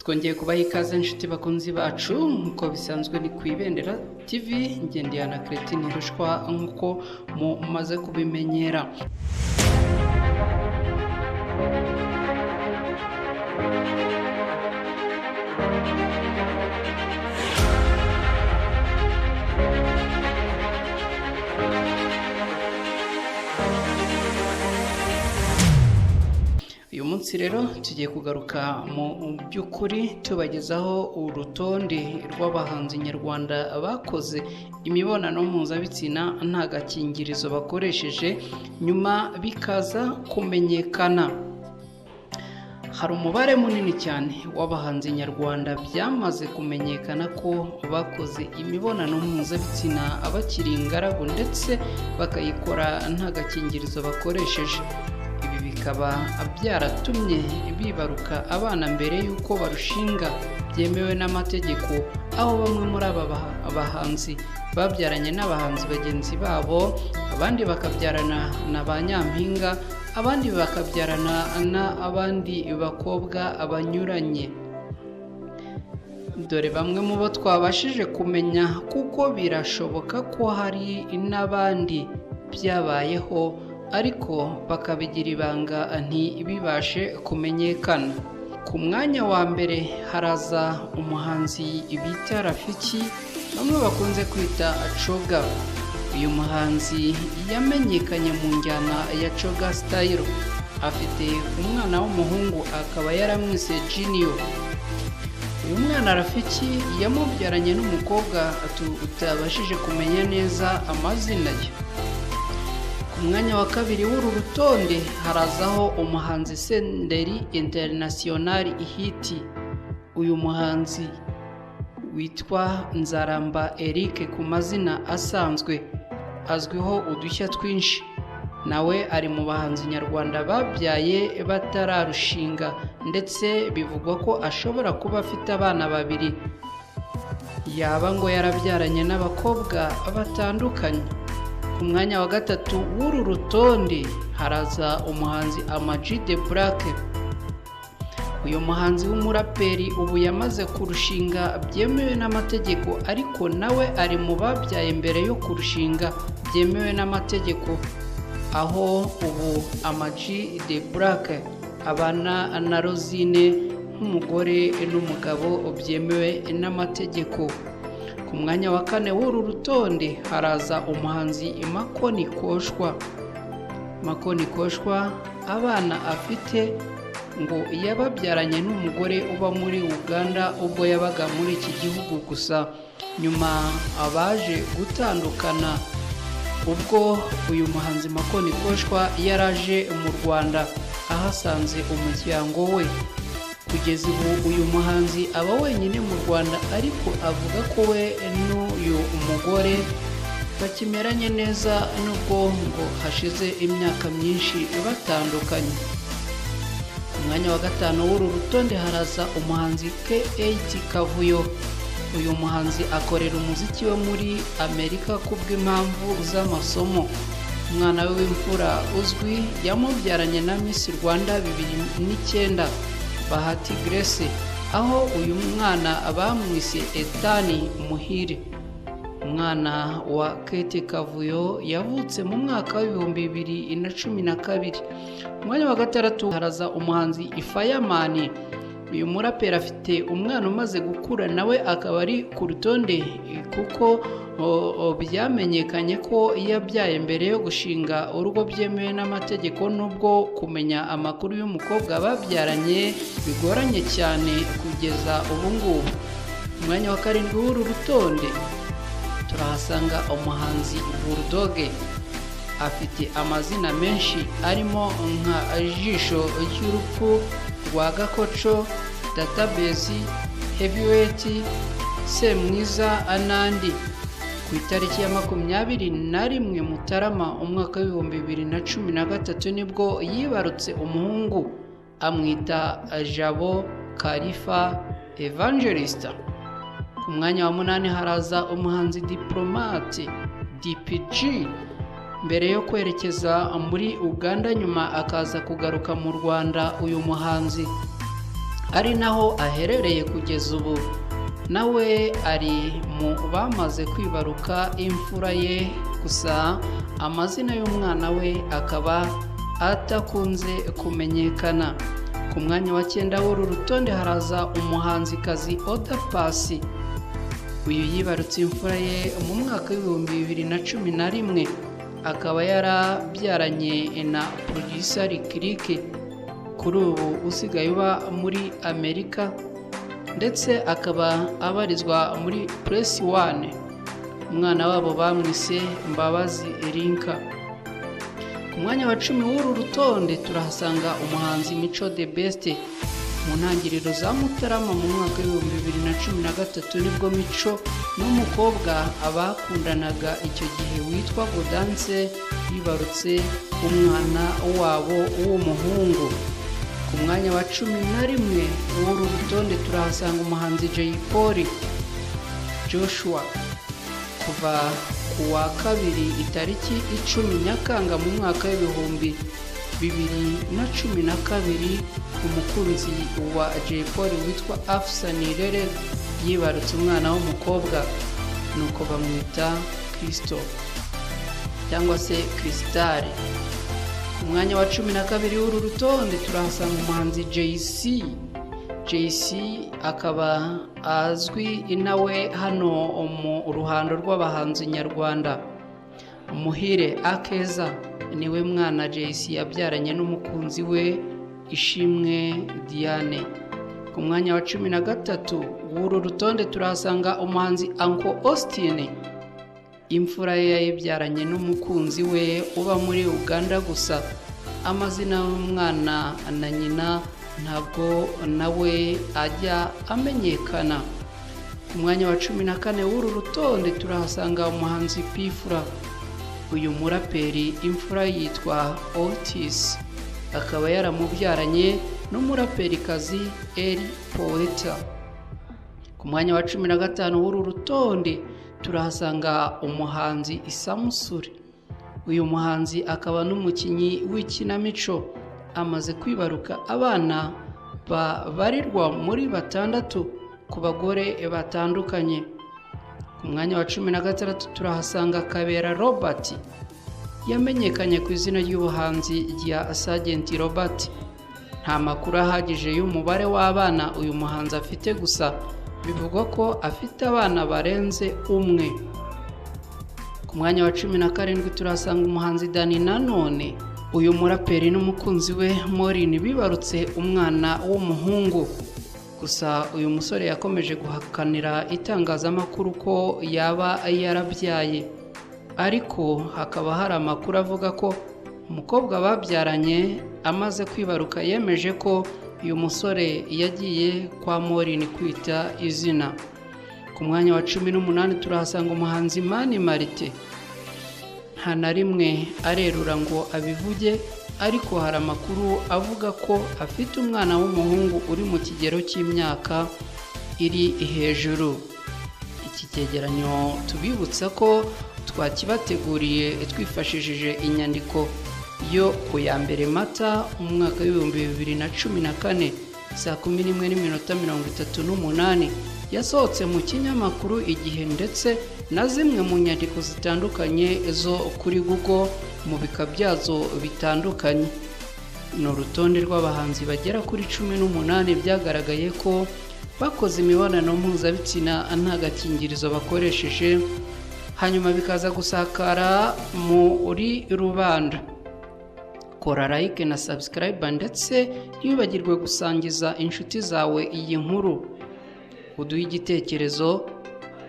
Twongeye kubaha ikaze inshuti bakunzi bacu, nk'uko bisanzwe ni ku Ibendera TV, ngendeye na Christine Rushwa nk'uko mumaze kubimenyera. Uyu munsi rero tugiye kugaruka mu by'ukuri tubagezaho urutonde rw'abahanzi nyarwanda bakoze imibonano mpuzabitsina nta gakingirizo bakoresheje, nyuma bikaza kumenyekana. Hari umubare munini cyane w'abahanzi nyarwanda byamaze kumenyekana ko bakoze imibonano mpuzabitsina bakiri ingaragu ndetse bakayikora nta gakingirizo bakoresheje. Ibi bikaba byaratumye bibaruka abana mbere y'uko barushinga byemewe n'amategeko, aho bamwe muri aba bahanzi babyaranye n'abahanzi bagenzi babo, abandi bakabyarana na ba nyampinga, abandi bakabyarana n'abandi bakobwa banyuranye. Dore bamwe mu bo twabashije kumenya, kuko birashoboka ko hari n'abandi byabayeho ariko bakabigira ibanga ntibibashe kumenyekana. Ku mwanya wa mbere haraza umuhanzi bita Rafiki, bamwe bakunze kwita Coga. Uyu muhanzi yamenyekanye mu njyana ya Coga Style. Afite umwana w'umuhungu akaba yaramwise Junior. Uyu mwana Rafiki yamubyaranye n'umukobwa tutabashije kumenya neza amazina ye. Ku mwanya wa kabiri w'uru rutonde harazaho umuhanzi Senderi International Hit. Uyu muhanzi witwa Nzaramba Eric ku mazina asanzwe, azwiho udushya twinshi. Nawe ari mu bahanzi nyarwanda babyaye batararushinga, ndetse bivugwa ko ashobora kuba afite abana babiri, yaba ngo yarabyaranye n'abakobwa batandukanye. Ku mwanya wa gatatu w'uru rutonde haraza umuhanzi Ama-G The Black. Uyu muhanzi w'umuraperi ubu yamaze kurushinga byemewe n'amategeko, ariko nawe ari mu babyaye mbere yo kurushinga byemewe n'amategeko, aho ubu Ama-G The Black abana na Rosine nk'umugore n'umugabo byemewe n'amategeko. Ku mwanya wa kane w'uru rutonde haraza umuhanzi Makoni Koshwa. Makoni Koshwa abana afite ngo yababyaranye n'umugore uba muri Uganda ubwo yabaga muri iki gihugu, gusa nyuma abaje gutandukana ubwo uyu muhanzi Makoni Koshwa yaraje mu Rwanda ahasanze umuryango we. Kugeza ubu uyu muhanzi aba wenyine mu Rwanda, ariko avuga ko we n'uyu mugore bakimeranye neza nubwo ngo hashize imyaka myinshi batandukanye. Ku mwanya wa gatanu w'uru rutonde haraza umuhanzi K8 Kavuyo. Uyu muhanzi akorera umuziki we muri Amerika kubw'impamvu z'amasomo. Umwana we w'imfura uzwi yamubyaranye na Miss Rwanda 2009 Bahati Grace, aho uyu mwana bamwise Etani Muhire. Umwana wa Kate Kavuyo yavutse mu mwaka wa 2012. Umwanya wa gatandatu haraza umuhanzi Ifayamani. Uyu muraperi afite umwana umaze gukura, nawe akaba ari ku rutonde kuko byamenyekanye ko yabyaye mbere yo gushinga urugo byemewe n'amategeko, nubwo kumenya amakuru y'umukobwa babyaranye bigoranye cyane kugeza ubu ngubu. Umwanya wa karindwi w'uru rutonde turahasanga umuhanzi Bulldog. Afite amazina menshi arimo nka Jisho ry'Urupfu rwa Gakoco, Database, Heavyweight, Semwiza n'andi. Ku itariki ya 21 Mutarama umwaka wa 2013 nibwo yibarutse umuhungu, amwita Jabo Khalifa Evangelista. Ku mwanya wa munani haraza umuhanzi Diplomate DPG. Mbere yo kwerekeza muri Uganda nyuma akaza kugaruka mu Rwanda, uyu muhanzi ari naho aherereye kugeza ubu. Nawe ari mu bamaze kwibaruka imfura ye, gusa amazina y'umwana we akaba atakunze kumenyekana. Ku mwanya wa 9 w'uru rutonde haraza umuhanzikazi Oda Paccy. Uyu yibarutse imfura ye mu mwaka w'2011, akaba yarabyaranye na producer Lick, kuri ubu usigaye uba muri Amerika, ndetse akaba abarizwa muri Press One. Umwana wabo bamwise Mbabazi Erinka. Ku mwanya wa 10 w'uru rutonde turahasanga umuhanzi Mico The Best. Mu ntangiriro za Mutarama mu mwaka w'2013 nibwo Mico n'umukobwa abakundanaga icyo gihe witwa Gaudence bibarutse umwana wabo w'umuhungu. Ku mwanya wa 11 w'uru rutonde turahasanga umuhanzi Jay Polly Joshua. Kuva ku wa kabiri itariki 10 Nyakanga mu mwaka w'2012, umukunzi wa Jay Polly witwa Afsa Nirere yibarutse umwana w'umukobwa, nuko bamwita Kristo cyangwa se Crystal. Ku mwanya wa 12 w'uru rutonde turahasanga umuhanzi JC. JC akaba azwi nawe hano mu ruhando rw'abahanzi nyarwanda. Muhire Akeza niwe mwana JC yabyaranye n'umukunzi we Ishimwe Diane. Ku mwanya wa 13 w'uru rutonde turahasanga umuhanzi Uncle Austin. Imfura ye yayibyaranye n'umukunzi we uba muri Uganda, gusa amazina y'umwana na nyina ntabwo nawe ajya amenyekana. Ku mwanya wa 14 w'uru rutonde turahasanga umuhanzi P-Fla. Uyu muraperi imfura yitwa Otis, akaba yaramubyaranye n'umuraperikazi Eli Poeta. Ku mwanya wa 15 w'uru rutonde turahasanga umuhanzi Isamusure. Uyu muhanzi akaba n'umukinnyi w'ikinamico, amaze kwibaruka abana babarirwa muri 6 ku bagore batandukanye. Ku mwanya wa 16 turahasanga Kabera Robert, yamenyekanye ku izina ry'ubuhanzi rya Sergeant Robert. Nta makuru ahagije y'umubare w'abana uyu muhanzi afite, gusa bivugwa ko afite abana barenze umwe. Ku mwanya wa 17 turahasanga umuhanzi Danny Nanone. Uyu muraperi n'umukunzi we Maureen bibarutse umwana w'umuhungu, gusa uyu musore yakomeje guhakanira itangazamakuru ko yaba yarabyaye, ariko hakaba hari amakuru avuga ko umukobwa babyaranye amaze kwibaruka yemeje ko uyu musore yagiye kwa Maureen kwita izina. Ku mwanya wa 18 turahasanga umuhanzi Mani Martin. Nta na rimwe arerura ngo abivuge, ariko hari amakuru avuga ko afite umwana w'umuhungu uri mu kigero cy'imyaka iri hejuru. Iki cyegeranyo tubibutsa ko twakibateguriye twifashishije inyandiko yo ku ya 1 Mata umwaka w'2014 saa 11:38 yasohotse mu kinyamakuru Igihe, ndetse na zimwe mu nyandiko zitandukanye zo kuri Google mu bika byazo bitandukanye. Ni urutonde rw'abahanzi bagera kuri 18 byagaragaye ko bakoze imibonano mpuzabitsina nta gakingirizo bakoresheje, hanyuma bikaza gusakara muri rubanda. Kora like na subscribe, ndetse ntiwibagirwe gusangiza inshuti zawe iyi nkuru. Uduhe igitekerezo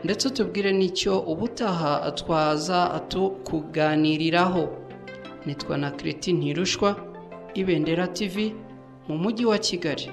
ndetse utubwire n'icyo ubutaha twaza tukuganiriraho. Nitwa na Kreti Ntirushwa, Ibendera TV mu mujyi wa Kigali.